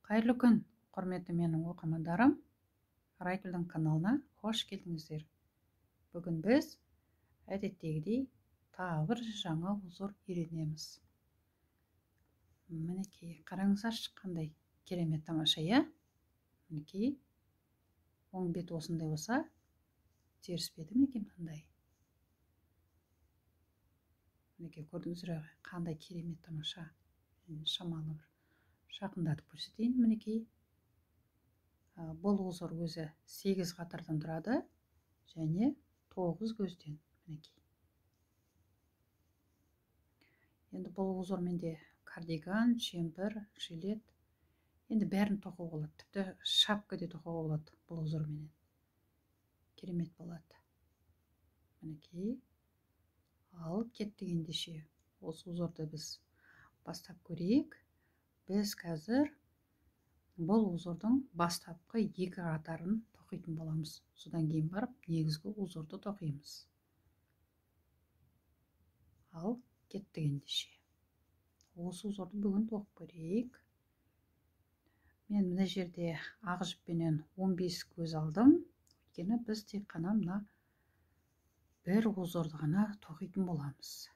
Қайырлы күн, құрметті менің оқырмандарым. Райкүлдің каналына қош келдіңіздер. Бүгін біз әдеттегідей тағы бір жаңа узор үйренеміз. Мінекей, қараңыздаршы, қандай керемет тамаша, иә? Мінекей, оң бет осындай болса, теріс беті мінекей мынандай. Мінекей, көрдіңіздер ғой, қандай керемет тамаша. Шамалы бір жақындатып көрсетейін. Мінекей, бұл узор өзі 8 қатардан тұрады және 9 көзден. Мінекей, енді бұл узор менде кардиган, жемпір, жилет, енді бәрін тоқуға болады, тіпті шапка де тоқуға болады бұл узорменен. Керемет болады. Мінекей, ал кеттік ендеше осы узорды біз бастап көрейік. Біз қазір бұл узордың бастапқы 2 қатарын тоқитын боламыз. Содан кейін барып негізгі узорды тоқимыз. Ал кеттік ендеше. Осы узорды бүгін тоқып көрейік. Мен мына жерде ақ жіппенен 15 көз алдым. Өйткені біз тек қана мына бір узорды ғана тоқитын боламыз.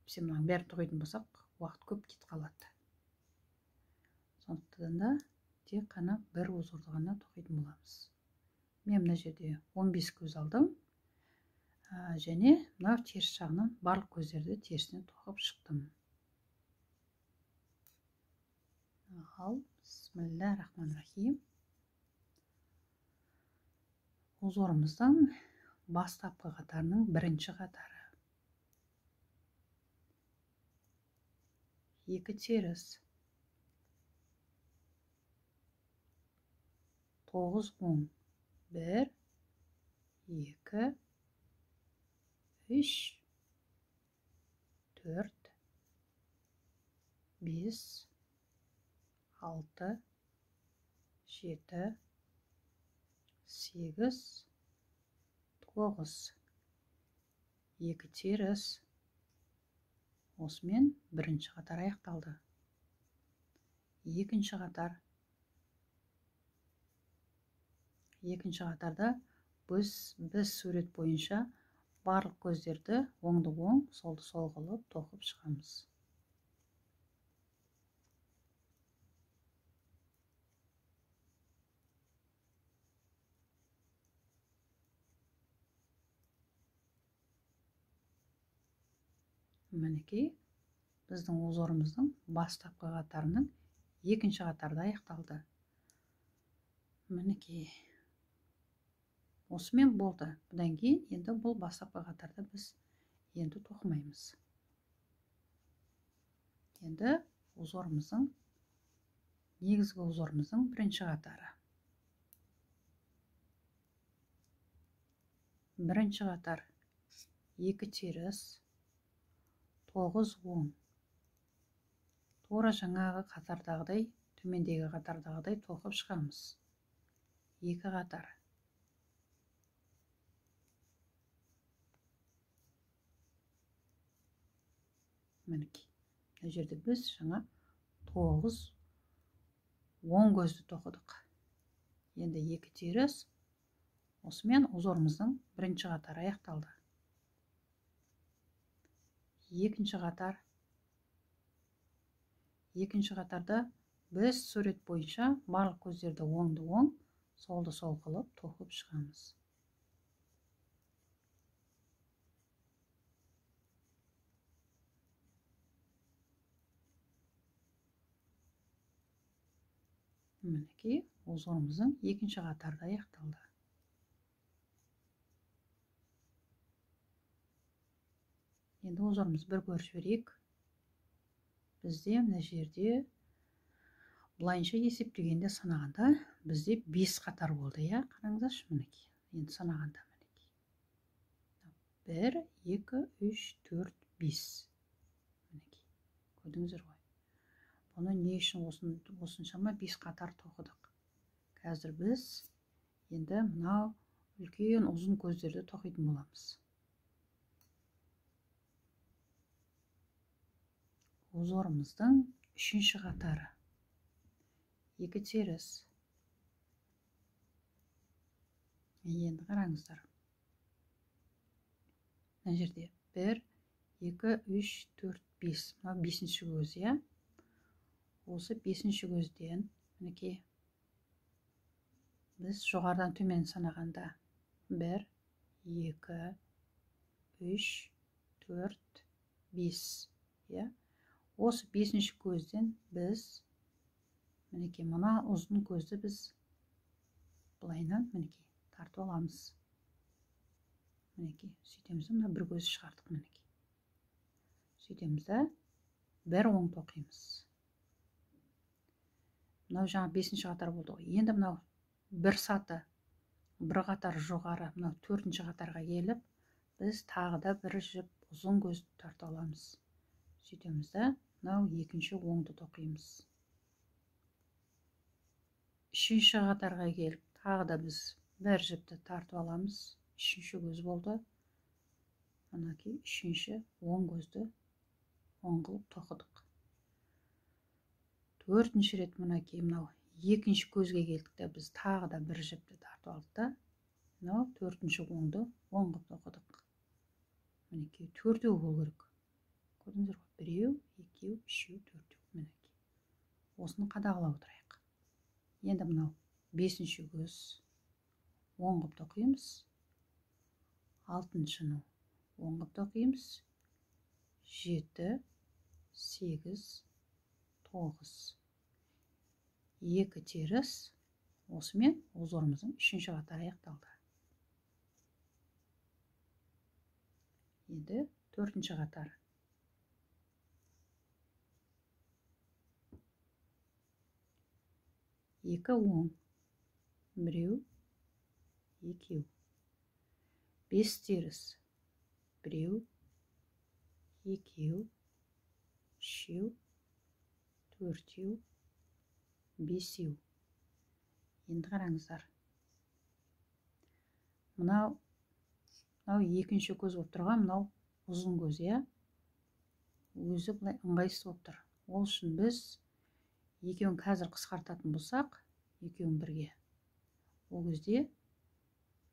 Біз мынаның бәрін тоқитын болсақ, уақыт көп кетіп қалады. Сондықтан да тек қана бір узорды ғана тоқитын боламыз. Мен мына жерде 15 көз алдым. Және мына теріс жағынан барлық көздерді терісінен тоқып шықтым. Ал, бисмилля рахман рахим. Узорымыздың бастапқы қатарының бірінші қатары. 2 теріс. 9 оң. 1, 2, 3, 4, 5, 6, 7, 8, 9. 2 теріс. Осымен бірінші қатар аяқталды. Екінші қатар. Екінші қатарда біз сурет бойынша барлық көздерді оңды оң, солды сол қылып тоқып шығамыз. Мінекей, біздің узорымыздың бастапқы қатарының екінші қатарда аяқталды. Мінекей, осымен болды. Бұдан кейін енді бұл бастапқы қатарда біз енді тоқымаймыз. Енді узорымыздың, негізгі узорымыздың бірінші қатары. Бірінші қатар 2 теріс, 9 оң. Тура жаңағы қатардағыдай, төмендегі қатардағыдай тоқып шығамыз. 2 қатар. Мінекей, мына жерде біз жаңа 9 оң көзді тоқыдық. Енді 2 теріс. Осымен узорымыздың бірінші қатары аяқталды. Екінші қатар. Екінші қатарда біз сурет бойынша барлық көздерді оңды оң, солды сол қылып тоқып шығамыз. Мінекей, узорымыздың екінші қатарда аяқталды. Енді узорымызды бір көріп жіберейік. Бізде мына жерде былайынша есептегенде, санағанда бізде 5 қатар болды, иә? Қараңыздаршы, мінекей. Енді санағанда мінекей. 1, 2, 3, 4, 5. Мінекей. Көрдіңіздер ғой. Бұны не үшін осыншама 5 қатар тоқыдық? Қазір біз енді мынау үлкен ұзын көздерді тоқитын боламыз. Узорымыздың үшінші қатары. 2 теріс. Енді қараңыздар. Мына жерде 1, 2, 3, 4, 5. Мынау 5-ші көз, иә? Осы 5-ші көзден мінекей біз жоғарыдан төмен санағанда 1, 2, 3, 4, 5, иә? Осы 5-ші көзден біз мінекей мына ұзын көзді біз былайынан мінекей тартып аламыз. Мінекей сөйтеміз, мына бір көз шығардық мінекей. Сөйтеміз да бір оң тоқимыз. Мынау жаңа 5-ші қатар болды ғой. Енді мынау бір саты, бір қатар жоғары, мынау 4-ші қатарға келіп, біз тағы да бір жіп ұзын көз тартып аламыз. Сөйтеміз да мынау екінші оңды тоқимыз. 3-ші қатарға келіп, тағы да біз бір жіпті тартып аламыз. 3-ші көз болды. Мінекей 3-ші оң көзді оң қылып тоқыдық. 4-ші рет мінекей мынау екінші көзге келдік те біз тағы да бір жіпті тартып алдық та мынау 4-ші оңды оң қылып тоқыдық. Мінекей 4-еу болу керек. Көрдіңіздер ғой, 1, 2, 3, 4. Мінекей. Осыны қадағалап отырайық. Енді мынау 5-ші көз оң қылып тоқимыз. 6-шыны оң қылып тоқимыз. 7, 8, 9. 2 теріс. Осымен узорымыздың 3-ші қатары аяқталды. Енді 4-ші қатар. 2 оң, 1, 2, 5 теріс, 1, 2, 3, 4, 5. Енді қараңыздар. Мынау екінші көз болып тұрған, мынау ұзын көз, иә? Өзі былай ыңғайсыз болып тұр. Ол үшін біз екеуін қазір қысқартатын болсақ, екеуін бірге. Ол кезде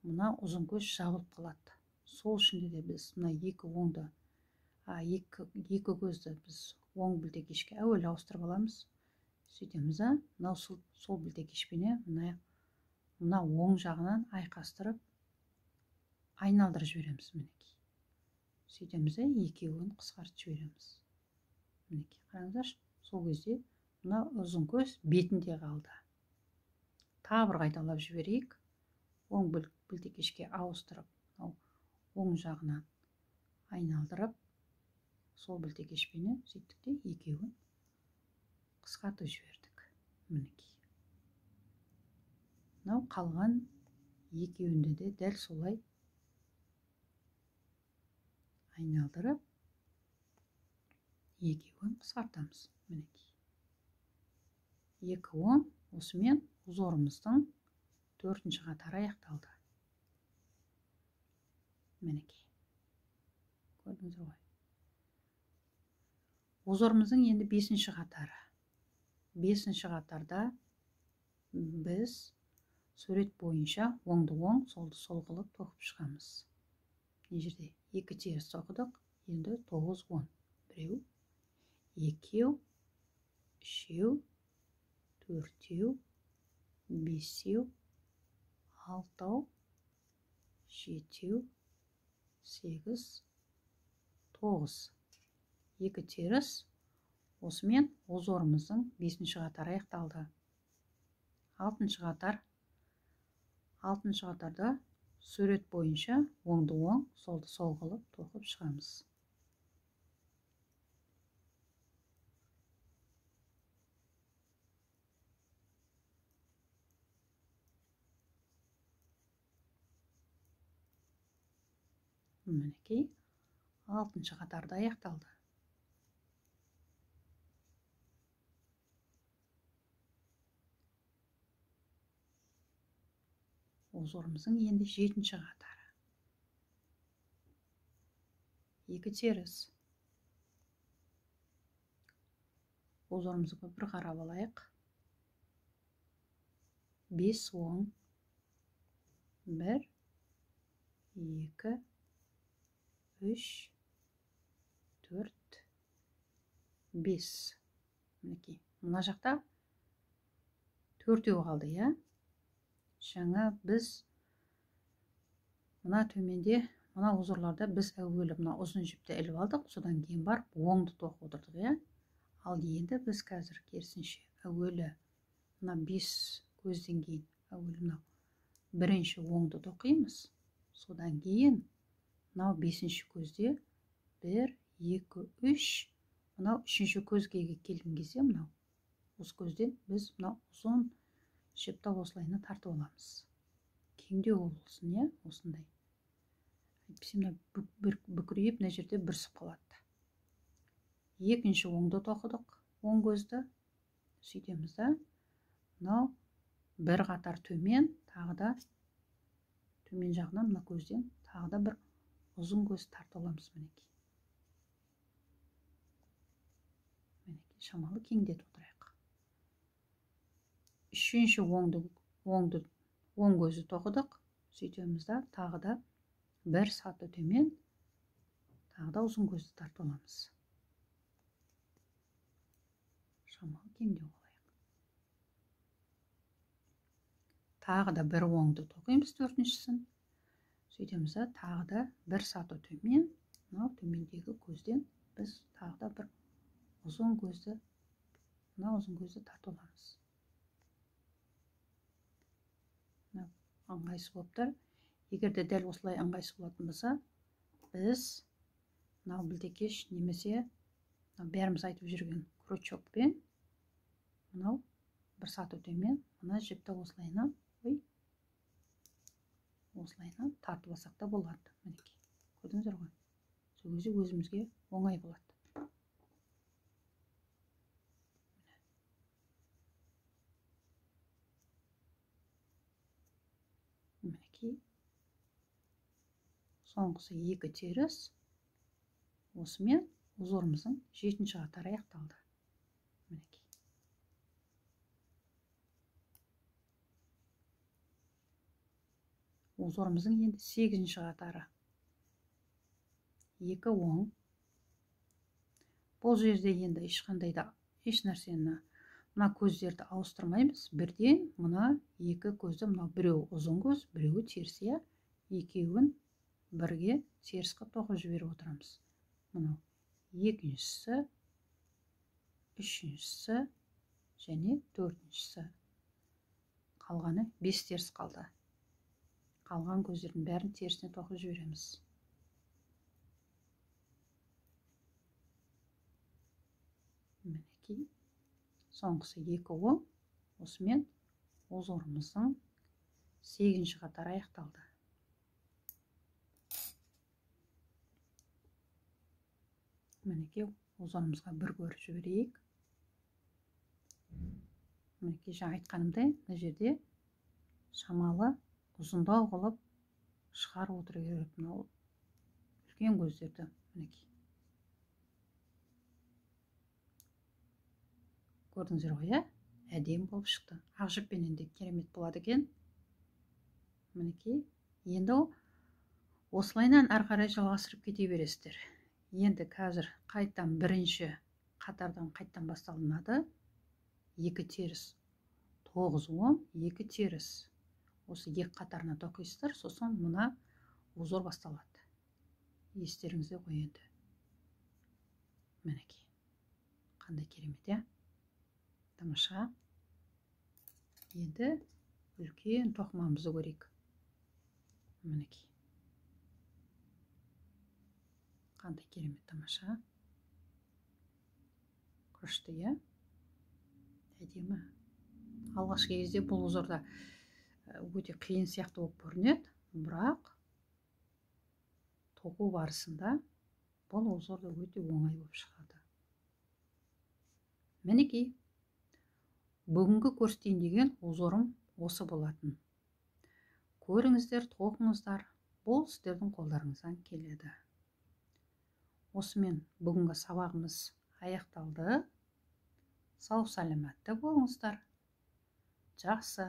мына ұзын көз жабылып қалады. Сол үшін де біз мына екі оңды, екі көзді біз оң білтекешке әуелі ауыстырып аламыз. Сөйтеміз, мынау сол білтекешпене мына оң жағынан айқастырып айналдырып жібереміз мінекей. Сөйтеміз, екеуін қысқартып жібереміз. Мінекей, қараңыздаршы, сол кезде мына ұзын көз бетінде қалды. Тағы бір қайталап жіберейік. Оң білтекешке ауыстырып, оң жағынан айналдырып, сол білтекешпені сөйттік те екеуін қысқартып жібердік. Мінекей. Мынау қалған екеуінде де дәл солай айналдырып, екеуін қысқартамыз. Мінекей. 2 оң, осымен узорымыздың 4-ші қатары аяқталды. Мінекей. Көрдіңіздер ғой. Узорымыздың енді 5-ші қатары. 5-ші қатарда біз сурет бойынша оңды оң, солды сол қылып тоқып шығамыз. Мына жерде 2 теріс тоқыдық, енді 9, 10. 1, 2, 3, 4, 5, 6, 7, 8, 9. 2 теріс. Осымен узорымыздың 5-ші қатары аяқталды. 6-шы қатар. 6-шы қатарда сурет бойынша оңды оң, солды сол қылып тоқып шығамыз. Мінекей, 6-шы қатарда аяқталды. Узорымыздың енді 7-ші қатары. 2 теріс. Узорымызға бір қарап алайық. 5 оң. 1 2 3 4 5. Мінекей, мына жақта 4 қалды, иә? Жаңа біз мына төменде, мына узорларда біз әуелі мына ұзын жіпті іліп алдық, содан кейін барып оңды тоқып отырдық, иә? Ал енді біз қазір керісінше әуелі мына 5 көзден кейін әуелі мынау бірінші оңды тоқимыз, содан кейін мынау 5-ші көзде 1 2 3, мынау 3-ші көзге келген кезде мынау осы көзден біз мынау ұзын жіпті осылайына тартып аламыз. Кеңдеу болсын, иә, осындай. Әйтпесе мына бүкірейіп мына жерде бүрісіп қалады. Екінші оңды тоқыдық, оң көзді сөйтеміз да, мынау бір қатар төмен, тағы да төмен жағынан мына көзден тағы да бір ұзын көз тартып аламыз, мінекей. Мінекей, шамалы кеңдетіп отырайық. Үшінші оң көзді тоқыдық, сөйтеміз да, тағы да бір саты төмен, тағы да ұзын көзді тартып аламыз. Шамалы кеңдеу қылайық. Тағы да бір оңды тоқимыз, төртіншісін. Сөйтеміз да, тағы да бір саты төмен, мынау төмендегі көзден біз тағы да бір ұзын көзді, мынау ұзын көзді тартып аламыз. Ыңғайсыз болып тұр. Егер де дәл осылай ыңғайсыз болатын болса, біз мынау білдекеш немесе бәріміз айтып жүрген крючокпен мынау бір саты төмен мына жіпті осылайынан, ой, осылайынан тартып алсақ та болады. Мінекей, көрдіңіздер ғой. Сол кезде өзімізге оңай болады. Мінекей, соңғысы 2 теріс. Осымен узорымыздың 7-ші қатары аяқталды. Мінекей. Узорымыздың енді 8-ші қатары. 2 оң. Бұл жерде енді ешқандай да еш нәрсені, мына көздерді ауыстырмаймыз. Бірден мына 2 көзді, мынау біреуі ұзын көз, біреуі теріс, иә? Екеуін бірге теріс қылып тоқып жіберіп отырамыз. Мынау екіншісі, үшіншісі және төртіншісі. Қалғаны 5 теріс қалды. Қалған көздердің бәрін терісіне тоқып жібереміз. Мінекей, соңғысы 2 оң. Осымен узорымыздың 8-ші қатары аяқталды. Мінекей, узорымызға бір көріп жіберейік. Мінекей, жаңа айтқанымдай, мына жерде шамалы ұзындау қылып шығарып отыру керек мынау үлкен көздерді. Мінекей, көрдіңіздер ғой, иә? Әдемі болып шықты. Ақ жіппенен де керемет болады екен. Мінекей, енді осылайынан ары қарай жалғастырып кете бересіздер. Енді қазір қайттан бірінші қатардан қайттан басталынады. 2 теріс, 9 оң, 2 теріс. Осы 2 қатарына тоқисыздар, сосын мына узор басталады. Естеріңізде ғой енді. Мінекей, қандай керемет, иә? Тамаша. Енді үлкен тоқымамызды көрейік. Мінекей, қандай керемет, тамаша. Күшті, иә? Әдемі. Алғашқы кезде бұл узорда өте қиын сияқты болып көрінеді, бірақ тоқу барысында бұл узор да өте оңай болып шығады. Мінекей, бүгінгі көрсетейін деген узорым осы болатын. Көріңіздер, тоқыңыздар, бұл сіздердің қолдарыңыздан келеді. Осымен бүгінгі сабағымыз аяқталды. Сау саламатты болыңыздар. Жақсы.